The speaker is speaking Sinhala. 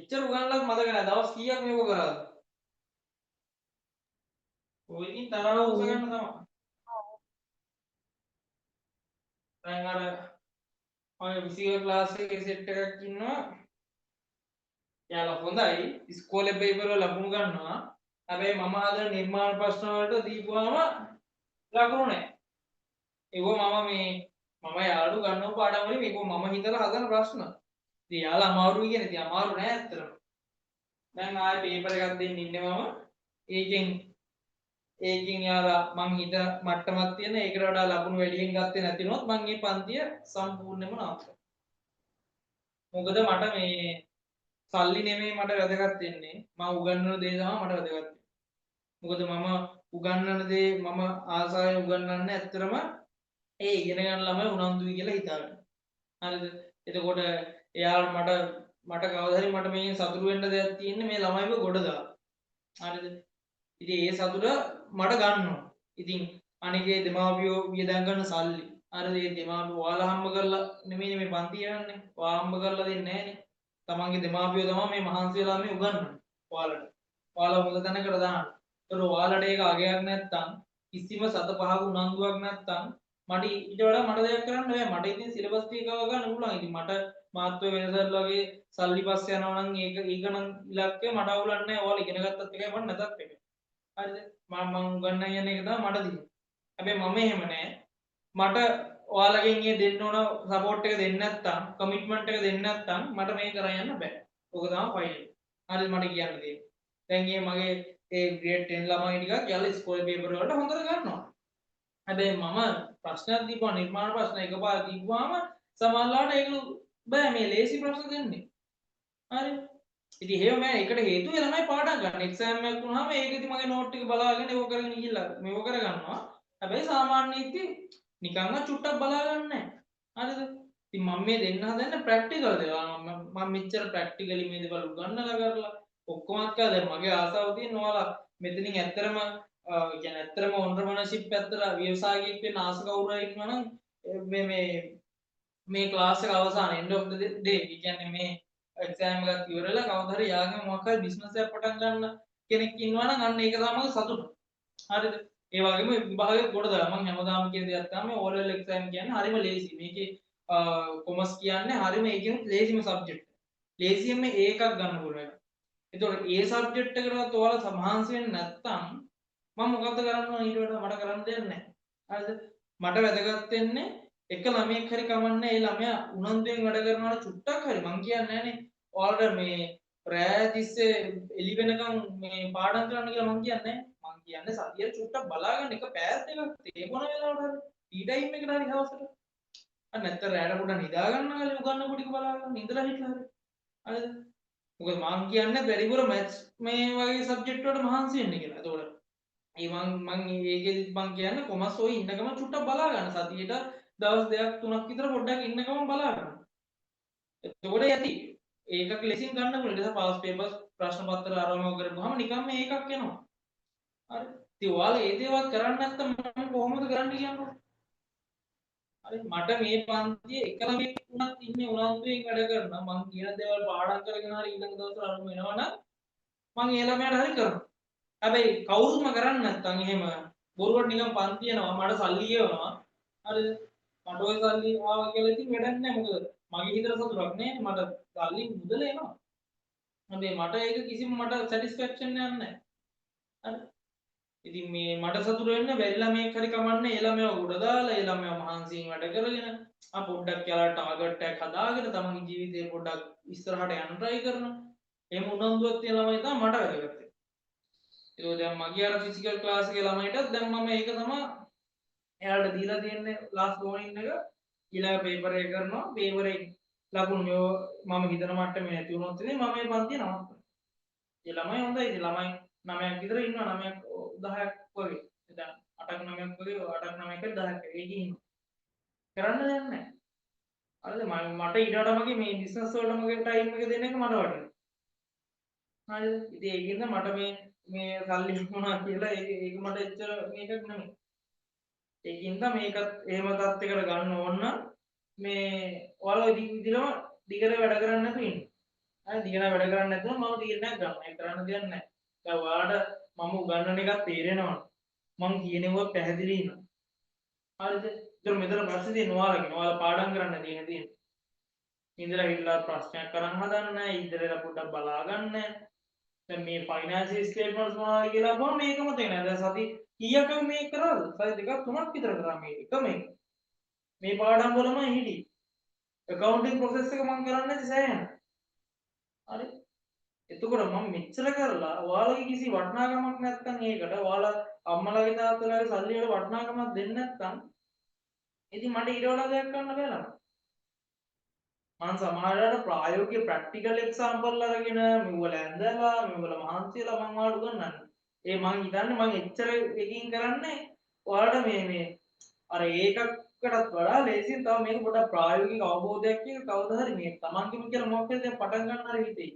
මෙච්චර උගන්ලත් මතක නෑ. දවස් කීයක් මේක කරාද? ඔය ඉතින් තරහ උස ගන්න තමයි. දැන් අර ඔය ෆිසිකල් ක්ලාස් එකේ සෙට් එකක් ඉන්නවා. එයාලා හොඳයි, ඉස්කෝලේ පේපර් වල ලකුණු ගන්නවා. හැබැයි මම හදන නිර්මාණ ප්‍රශ්න වලට දීපුවාම ලකුණු නෑ. ඒව මම මේ මම යාළු ගන්නව පාඩම් වලින් මේක මම හිතලා හදන ප්‍රශ්න. ඉතින් යාළුවා අමාරුයි කියන්නේ, ඉතින් අමාරු නෑ ඇත්තටම. දැන් ආයේ පේපර් එකක් දෙන්න ඉන්නේ මම. ඒකෙන් ඒකෙන් යාලා මං හිත මට්ටමක් තියෙන ඒකට වඩා ලකුණු වැඩියෙන් ගත්තේ නැති වුණොත් මං මේ පන්තිය සම්පූර්ණයෙන්ම නවත්තනවා. මොකද මට මේ සල්ලි නෙමෙයි මට වැදගත් වෙන්නේ. මං උගන්වන දේ තමයි මට වැදගත් වෙන්නේ. මොකද මම උගන්වන දේ මම ආසාවෙන් උගන්වන්නේ ඇත්තටම ඒ ඉගෙන ගන්න ළමයි උනන්දුයි කියලා හිතාගෙන. හරිද? එතකොට එයාලා මට මට කවදා හරි මට මේකෙන් සතුටු වෙන්න දෙයක් තියෙන්නේ මේ ළමයිව ගොඩ දාලා. හරිද? ඉතින් ඒ සතුට මට ගන්න ඕන. ඉතින් අනික ඒ දෙමාපියෝ වියදම් කරන සල්ලි. හරිද? ඒ දෙමාපියෝ ඔයාලා හම්බ කරලා නෙමෙයිනේ මේ පන්ති යන්නේ. ඔයා හම්බ කරලා දෙන්නේ නෑනේ. තමන්ගේ දෙමාපියෝ තමයි මේ මහන්සි වෙලා මේ උගන්වන්නේ ඔයාලට. ඔයාලා හොඳ තැනකට දාන්න. ඒතකොට ඔයාලට ඒක අගයක් නැත්තම්, කිසිම සත පහක උනන්දුවක් නැත්තම්, මට ඊට වඩා මට දෙයක් කරන්න බෑ. මට ඉතින් සිලබස් ටික කව ගන්න පුළුවන්. ඉතින් මට මාත් ඔය වෙනසල් වගේ සල්ලි පස්සේ යනවා නම් ඒක ඒක නම් ඉලක්කය මට අවුලක් නෑ. ඔයාලා ඉගෙන ගත්තත් එකයි මට නැතත් එකයි. හරිද? මම මං උගන්වන්න යන එක තමයි මට තියෙන්නේ. හැබැයි මම එහෙම නෑ. මට ඔයාලගෙන් ඒ දෙන්න ඕන සපෝට් එක දෙන්න නැත්තම්, කමිට්මන්ට් එක දෙන්න නැත්තම් මට මේක කරන් යන්න බෑ. ඔක තමයි ෆයිනල්. හරිද මට කියන්න තියෙන්නේ. දැන් මේ මගේ ඒ ග්‍රේඩ් 10 ළමයි ටිකක් යාළුවා ඉස්කෝලේ පේපර් වලට හොඳට ගන්නවා. හැබැයි මම ප්‍රශ්නයක් දීපුවා, නිර්මාණ ප්‍රශ්න එකපාර දීපුවාම සමහරවිට ඒක බෑ, මේ ලේසි ප්‍රශ්න දෙන්නේ. හරි. ඉතින් එහෙම නෑ, ඒකට හේතුව ඒ ළමයි පාඩම් ගන්න. එක්සෑම් එකක් වුණාම ඒක ඉතින් මගේ නෝට් ටික බලාගෙන ඒක කරගෙන ගිහිල්ලා මේව කරගන්නවා. හැබැයි සාමාන්‍ය ඉතින් නිකන්වත් චුට්ටක් බලා ගන්න නෑ. හරිද? ඉතින් මම මේ දෙන්න හදන්නේ ප්‍රැක්ටිකල් දේවල්. මම මම මෙච්චර ප්‍රැක්ටිකලි මේ දේවල් උගන්නලා කරලා ඔක්කොමත් කරලා දැන් මගේ ආසාව තියෙන ඔයාලා මෙතනින් ඇත්තටම කියන්නේ ඇත්තටම ඔන්ටර්ප්‍රෙනර්ෂිප් පැත්තට ව්‍යවසායකයෙක් වෙන්න ආස කවුරු හරි ඉන්නවා නම් මේ මේ මේ ක්ලාස් එක අවසාන end of the day, ඒ කියන්නේ මේ එක්සෑම් එකත් ඉවර වෙලා කවදා හරි යාගේ මොකක් හරි බිස්නස් එකක් පටන් ගන්න කෙනෙක් ඉන්නවා නම් අන්න ඒක තමයි මගේ සතුට. හරිද? ඒ වගේම විභාගෙත් ගොඩ දාලා මම හැමදාම කියන දෙයක් තමයි O level exam කියන්නේ හරිම ලේසි. මේකේ කොමර්ස් කියන්නේ හරිම ඒකෙනුත් ලේසිම සබ්ජෙක්ට්. ලේසියෙන්ම ඒ එකක් ගන්න පුළුවන් එක. එතකොට ඒ සබ්ජෙක්ට් එකටවත් ඔයාලා මහන්සි වෙන්නේ නැත්නම් මම මොකද්ද කරන්න ඕන? ඊට වඩා මට කරන්න දෙයක් නැහැ. හරිද? මට වැදගත් වෙන්නේ එක ළමයෙක් හරි කමන්නේ, ඒ ළමයා උනන්දුවෙන් වැඩ කරනවා නම් චුට්ටක් හරි. මං කියන්නේ නෑනේ ඔයාලට මේ රෑ තිස්සේ එළි වෙනකන් මේ පාඩම් කරන්න කියලා මං කියන්නේ නෑ. මං කියන්නේ සතියේ චුට්ටක් බලා ගන්න එක පැයක් දෙකක් තේ බොන වෙලාවට හරි ටී ටයිම් එකට හරි හවසට. අර නැත්තම් රෑට පොඩ්ඩක් නිදා ගන්න කලින් උගන්නපු ටික බලා ගන්න ඉඳලා හිටලා හරි. හරිද? මොකද මං කියන්නේ වැඩිපුර මැත්ස් මේ වගේ සබ්ජෙක්ට් වලට මහන්සි වෙන්න කියලා. එතකොට ඒ මං මං ඒකෙදිත් මං කියන්නේ කොමර්ස් ඔය ඉන්න ගමන් චුට්ටක් බලා ගන්න. සතියේට දවස් දෙකක් තුනක් විතර පොඩ්ඩක් ඉන්න ගමන් බලා ගන්න. එතකොට ඇති. ඒකක් ලෙසින් ගන්න පුළුවන්. ඊට පස්සේ පාස් පේපර්ස් ප්‍රශ්න පත්‍ර අරවම කරපුවාම නිකන් මේ එකක් එනවා. හරි. ඉතින් ඔයාලා ඒ දේවල් කරන්නේ නැත්නම් මම කොහොමද කරන්න කියන්නකෝ? හරි, මට මේ පන්තියේ එක ළමෙක් වුණත් ඉන්නේ උනන්දුවෙන් වැඩ කරන, මං කියන දේවල් පාඩම් කරගෙන හරි ඊළඟ දවස්වල අරමුණ එනවනම් මං ඒ ළමයාට හරි කරනවා. හැබැයි කවුරුත්ම කරන්නේ නැත්නම් එහෙම බොරුවට නිකන් පන්ති යනවා, මට සල්ලි ගෙවනවා. හරිද? මට ඔය සල්ලි ආවා කියලා ඉතින් වැඩක් නැහැ. මොකද මගේ හිතට සතුටක් නෑ, මට සල්ලි මුදල එනවා. හැබැයි මට ඒක කිසිම මට සැටිස්ෆැක්ෂන් එකක් නැහැ. හරි. ඉතින් මේ මට සතුට වෙන්න බැරි ළමයෙක් හරි කමන්නේ, ඒ ළමයාව ගොඩ දාලා ඒ ළමයා මහන්සියෙන් වැඩ කරගෙන ආ පොඩ්ඩක් යාලා ටාගට් එකක් හදාගෙන තමන්ගේ ජීවිතේ පොඩ්ඩක් ඉස්සරහට යන්න try කරන එහෙම උනන්දුවක් තියෙන ළමයි තමයි මට වැදගත් වෙන්නේ. ඒක දැන් මගේ අර ෆිසිකල් ක්ලාස් එකේ ළමයිටත් දැන් මම ඒක තමයි එයාලට දීලා තියෙන්නේ ලාස්ට් වෝනින් එක. ඊළඟ පේපර් එක කරනවා, පේපර් එක ලකුණු මේව මම හිතන මට්ටමේ නැති වුණොත් ඉතින් මම මේ පන්තිය නවත්තනවා. ඒ ළමයි හොඳයි, ඉතින් ළමයි 9ක් විතර ඉන්නවා, 9ක් 10ක් වගේ. දැන් 8ක් 9ක් වගේ, 8ක් 9ක් 10ක් ඒකේ ඉන්නවා. කරන්න දෙයක් නැහැ. හරිද? මම මට ඊට වඩා මගේ මේ බිස්නස් වලට මගේ ටයිම් එක දෙන එක මට වටිනවා. හරිද? ඉතින් ඒකින්ද මට මේ මේ සල්ලි වුණා කියලා ඒක ඒක මට එච්චර මේකක් නෙමෙයි. ඒකින්ද මේකත් එහෙම තත්යකට ගන්න ඕන නම් මේ ඔයාලා ඉදින් ඉදිරියම දිගට වැඩ කරන්න නැතුව ඉන්න. හරි, දිගට වැඩ කරන්නේ නැතුව මම තීරණයක් ගන්නවා. ඒක කරන්න දෙයක් නැහැ. දැන් ඔයාලට මම උගන්වන එකක් තේරෙනවනේ. මං කියන ඒවා පැහැදිලි නේ. හරිද? ඒතර මෙතන ප්‍රශ්නේ තියෙන ඔයාලගේ. ඔයාලා පාඩම් කරන්න තියෙන තියෙන. ඉඳලා හිටලා ප්‍රශ්නයක් කරන් හදන්න, ඉඳලා පොඩ්ඩක් බලා ගන්න. දැන් මේ ෆයිනෑන්ෂියල් ස්ටේට්මන්ට්ස් මොනවද කියලා අහුවම මේකම තේරෙනවා. දැන් සති කීයක් අපි මේක කරාද? සති දෙකක් තුනක් විතර කරා මේ එකම එක. මේ පාඩම් වලමයි හිටියේ. ඇකවුන්ටිං ප්‍රොසෙස් එක මං කරන්නේ නැති සෑහෙන. හරි. එතකොට මම මෙච්චර කරලා ඔයාලගේ කිසි වටිනාකමක් නැත්තම්, ඒකට ඔයාලා අම්මලාගේ තාත්තලාගේ සල්ලි වල වටිනාකමක් දෙන්නේ නැත්තම්, ඉතින් මට ඊට වඩා දෙයක් කරන්න බෑ ළමයි. මං සමහර වෙලාවට ප්‍රායෝගික ප්‍රැක්ටිකල් එක්සැම්පල් අරගෙන මෙව්වල ඇඳලා මෙව්වල මහන්සි වෙලා මං ඔයාලට උගන්වන්නේ. ඒ මං හිතන්නේ මං එච්චර එකකින් කරන්නේ ඔයාලට මේ මේ අර ඒකකටත් වඩා ලේසියෙන් තව මේක පොඩ්ඩක් ප්‍රායෝගික අවබෝධයක් එක්ක කවදා හරි මේ තමන්ගේම කියලා මොකක් හරි දෙයක් පටන් ගන්න හරි හිතෙයි.